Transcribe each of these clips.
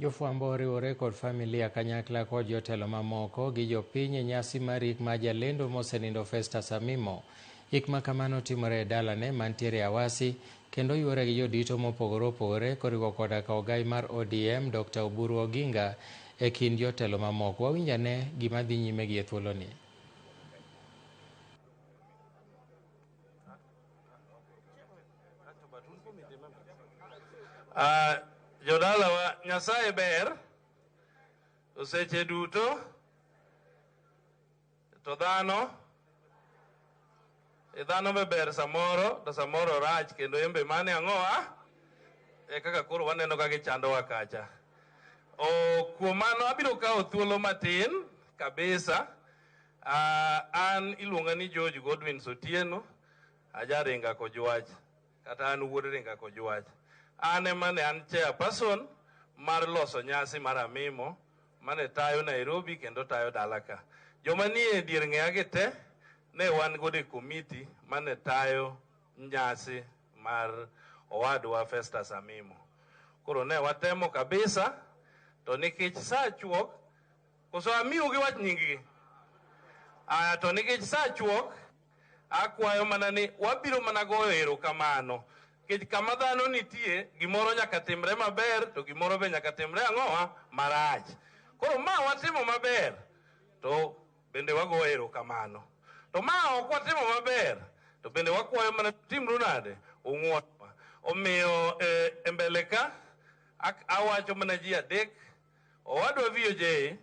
Jofwambo oriwore kod familia kanyakla kod jotelo mamoko gi jopiny e nyasi mar ik mar jalendo mosenindo Festus Amimo. Ik ma kamano timore e dalane mantiere Awasi kendo yuore gi jodito mopogore opogore koriwo koda ka ogai mar ODM Dr. Oburu Oginga e kind jotelo mamoko. Wawinj ane gima dhi nyime gi e thuoloni. Jodalawa, Nyasaye ber to seche duto to dhano e dhano be ber samoro to samoro rach kendo en be mane ang'owa e kaka koro waneno ka gichandowa kacha. O kuom mano abiro kawo thuolo matin kabisa. An iluonga ni George Godwin Sotieno, aja Ringa Kojwach, kata an wuod Ringa Kojwach. An ema ne an chairperson mar loso nyasi mar Amimo mane tayo Nairobi kendo tayo dala ka. Joma nie dier ng'eya gi te ne wan godo e komiti mane tayo nyasi mar owadwa Festus Amimo. Koro ne watemo kabisa to nikech saa chuok, koso amiu gi wach nying gi. Aya to nikech saa chuok, akwayo mana ni wabiro mana goyo erokamano. Nikech kama dhano nitie, gimoro nyaka timre maber to gimoro be nyaka timre ang'owa marach. Koro ma watimo maber to bende wagoyo erokamano. To ma ok watimo maber to bende wakwayo mana timru nade ung'wonwa. Omiyo e mbele ka awacho mana ji adek. Owadwa VOJ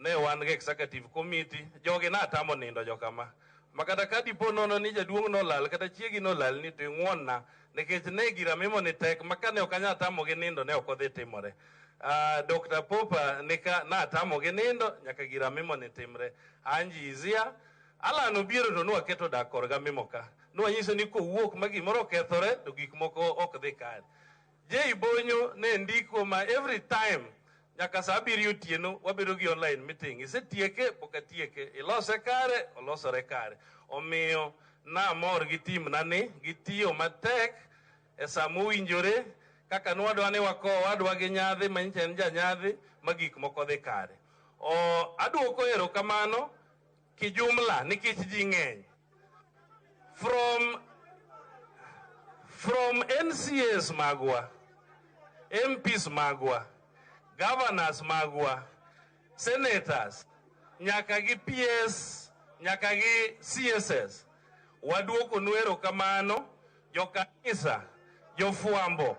ne wan gi executive committee, jogi natamo nindo jokama. Ma kata ka dipo nono ni jaduong' nolal kata chiegi nolal ni to ing'won-na nikech ne gir Amimo ni tek ma kane ok anyal tamogi nindo ne ok odhi timore. Dr. Popa nika natamogi nindo nyaka gir Amimo ni timre. Anji Izia, Alan Obiero to nwaketo dak korga Amimo ka. Nwanyiso ni kowuok ma gimoro okethore to gik moko ok dhi kare. Jay Bonyo ne ndiko ma every time nyaka saa abiriyo otieno wabedo gi online meeting. Isetieke pok atieke, ilose kare olosore kare. Omiyo namor gi team na ni gitiyo matek e saa mowinjore kaka nwadwa ni wako owadwa gi nyadhi ma nyicha en janyadhi ma gik moko dhi kare. O aduoko erokamano kijumla nikech ji ng'eny. From MCAs magwa, MPs magwa, governors magwa, senators, nyaka gi PS, nyaka gi CSS, waduoko nu erokamano, jokanisa, jofwambo,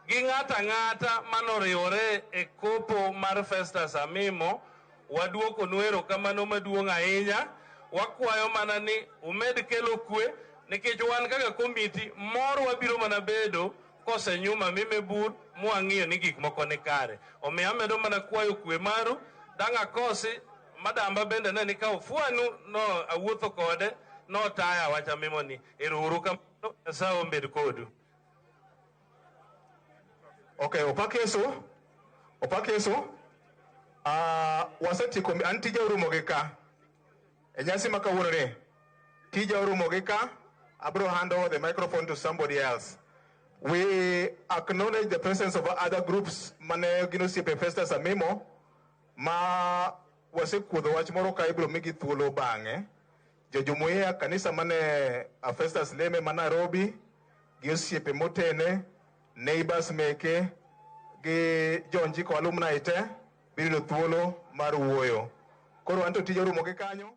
gi ng'ato ang'ata manoriwore e kopo mar Festus Amimo, waduoko nu erokamano maduong' ahinya. Wakwayo mana ni umed kelo kwe, nikech wan kaka komiti mor wabiro mana bedo kosenyuma Amimo e bur mwang'iyo ni gik moko ni kare. Omiyo amedo mana kwayo kwe maru, dang' akosi madamba bende ne ni ka ofuanu no awuotho kode notaya wach Amimo ni. Ero uru kamano, Nyasaye obed kodu. Okay, opak Yesu. Opak Yesu. Wasetieko an tija orumo gi ka. E nyasi ma kawuono ni, tija orumo gi ka. Abro hand over the microphone to somebody else. We acknowledge the presence of other groups mane gin osiepe Festus Amimo ma wasekuodho wach moro ka ibiro migi thuolo bang'e. Jojumuiya kanisa mane Festus leme ma Nairobi gi osiepe motene, neighbors meke gi jo Njiko alumni te biro yudo thuolo mar wuoyo. Koro anto tija orumo gi kanyo.